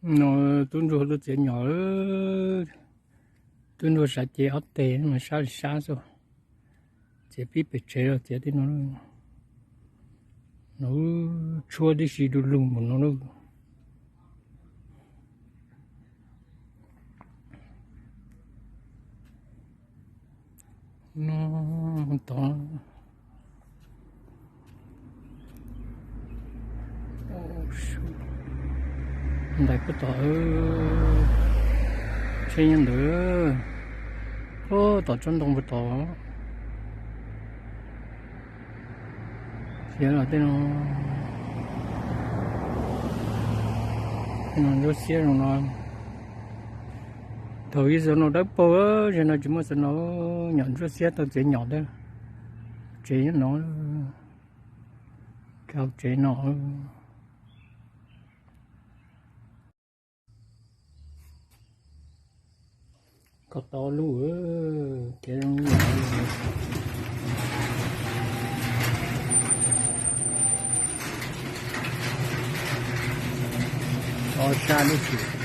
No tub ntsuag tuaj txiav nyom, tub ntsuag sav cev ob teg mas sab li sab xwb. Txiav pib pem tsev los txiav tej no, no tshuab tib si du lug mus no. No tod, ntais puag tod, tsheb nyob ntawd, puag tom tsob ntoo puag tod. Xiav los tej no, tej no ntsuab xiab zoo no. Thaum ub xav no dawb paug, zaum no tsis muaj xav no, nyom ntsuab xiab tau txiav nyom thiab. Tsev nyob no, hauv tsev no. Koj tau lub, kev zoo li, o sab lub tsis.